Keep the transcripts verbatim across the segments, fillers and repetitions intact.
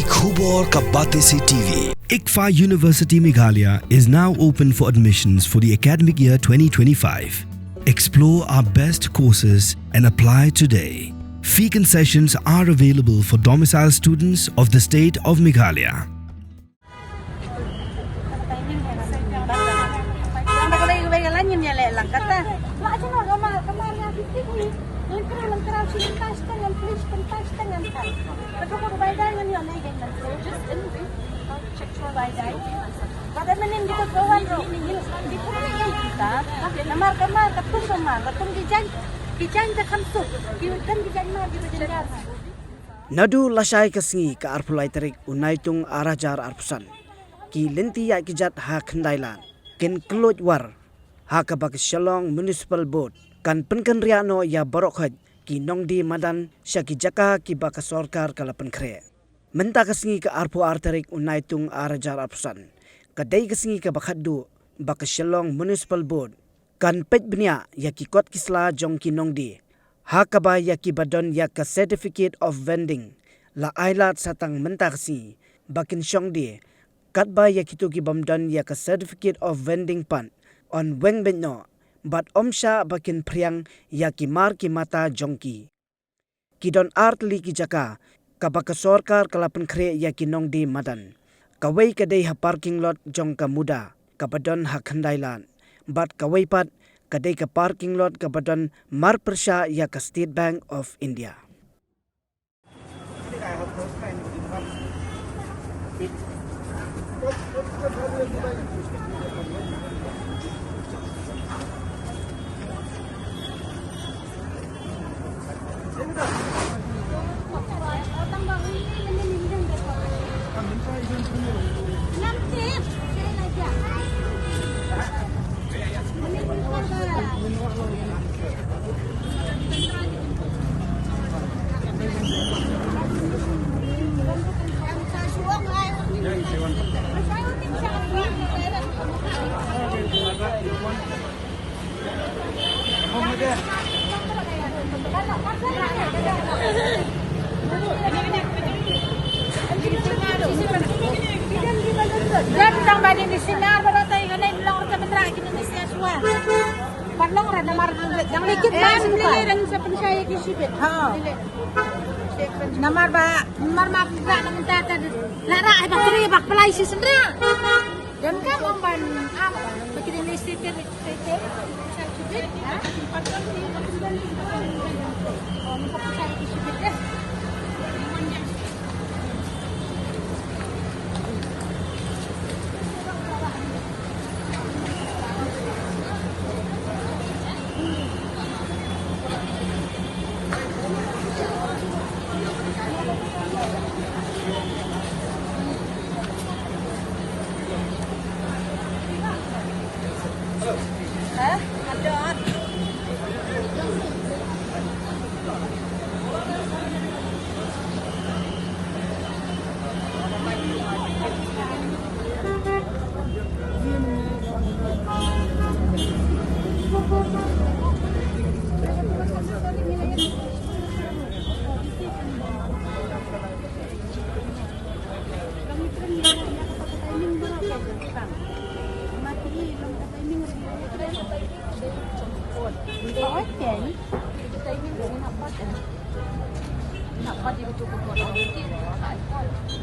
Khubor ka Batesi T V. ICFAI University Meghalaya is now open for admissions for the academic year twenty twenty-five. Explore our best courses and apply today. Fee concessions are available for domicile students of the state of Meghalaya. Naduh lashai ka sngi ka arphew lai tarik u Naitung ar hajar arphew san, ki lynti ïaid ki jait ha Khyndai Lad kin kylluid war, ha kaba ka Shillong Municipal Board kan pynkynriah noh ïa baroh khoit ki nongdie madan sha ki jaka kiba ka sorkar ka la pynkhreh. Mynta ka sngi ka arphew ar tarik u Naitung ar hajar arphew san, ka dei ka sngi kaba khatduh ba ka Shillong Municipal Board kan peit bniah ïa ki kot ki sla jong ki nongdie, ha kaba ïa kiba don ïa ka certificate of vending la ai lad sa tang mynta ka sngi ba kin shong die, katba ïa kito ki bym don ïa ka certificate of vending pat yn weng beit noh, bad ym shah ba kin phriang ïa ki mar ki mata jong ki. Ki don ar tylli ki jaka kaba ka sorkar ka la pynkhreh ïa ki nongdie madan. Kawei ka dei ha parking lot jong ka MUDA kaba don ha Khyndai Lad, bad kawei pat ka dei ka parking lot kaba don marpyrshah ïa ka State Bank of India. Dang ba dei ni sinar ba ratai ka nei long rata bendra kini ni sia sua. Ban long rata mar dang likit ban dang sa pensyai ki sibit. Ha. Namar ba namar ma bendra na menta ta la ra ai ba tri ba pelai si sendra. Dang ka mong ban am ba kini ni si ter.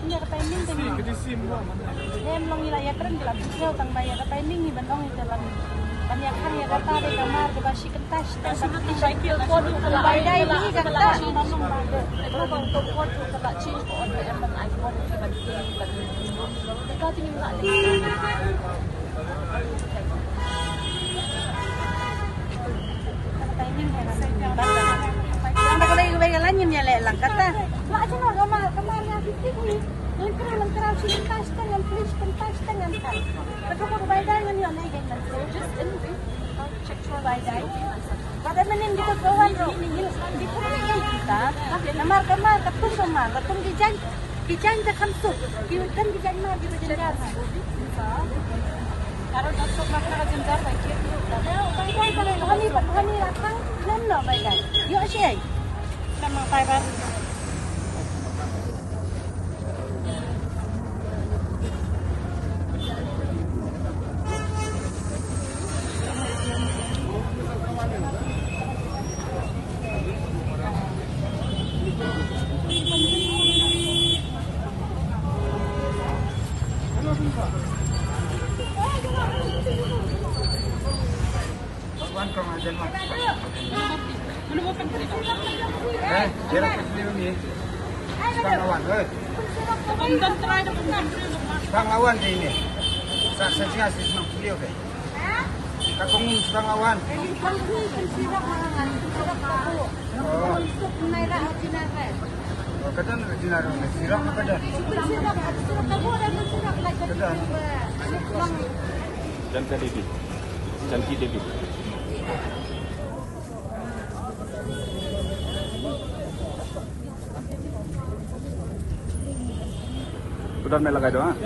Ïa ka timing te ngi. Em long ïa la ïa tren ki la bit tang ba ïa ka timing ngi ban ong ïa ka ban ïa khan ïa kata dei ka mar kaba shi kynta shi tang ba ki shi. Bai dai ni ka kata shi ban long ba. Namar ka mar ka tum ka mar ka tum ki jaiñ, ki jaiñ ka kham suk, ki kan ki jaiñ mar ki jaiñ jar. Karo da suk mar ka jaiñ jar ba ki. Bai dai ka hani ba hani la khang lem no bai dai. Yo shi ai. Namar bai bar. Tang lawan te ini. Sa sa jia si shnong Phuliau te. Ka kong sdang lawan. Oh. Oh, ka don ka jinar ne. Sirap ka don. Ka don. Janki Devi. Janki Devi. Udah main lagai doang.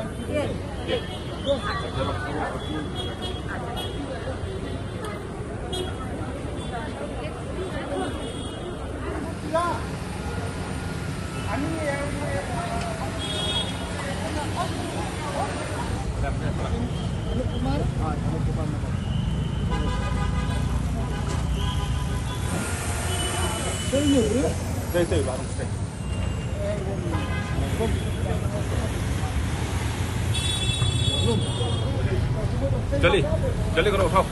Jali, jali karo, uthao.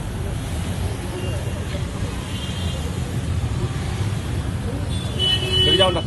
Jali jao na.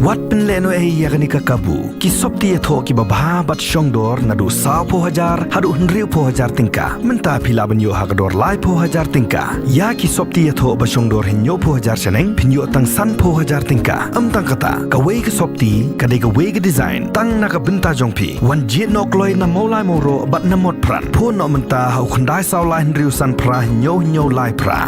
Wat pynlehnohei ïa kane ka kabu. Ki sopti ïathoh kiba bha bad shongdor naduh sawphew hajar haduh hynriewphew hajar tyngka. Mynta phi lah ban ïoh ha ka dor laiphew hajar tyngka. Ïa ki sopti ïathoh ba shongdor hynñiewphew hajar shaneng phin ïoh tang sanphew hajar tyngka. Ym tang kata, kawei ka sopti ka dei kawei ka design tang na ka bynta jong phi. Wan jied noh kloi na Mawlai Mawroh bad na Motphran. Phone noh mynta ha u khyndai saw lai hynriew san phra hynñiew hynñiew lai phra.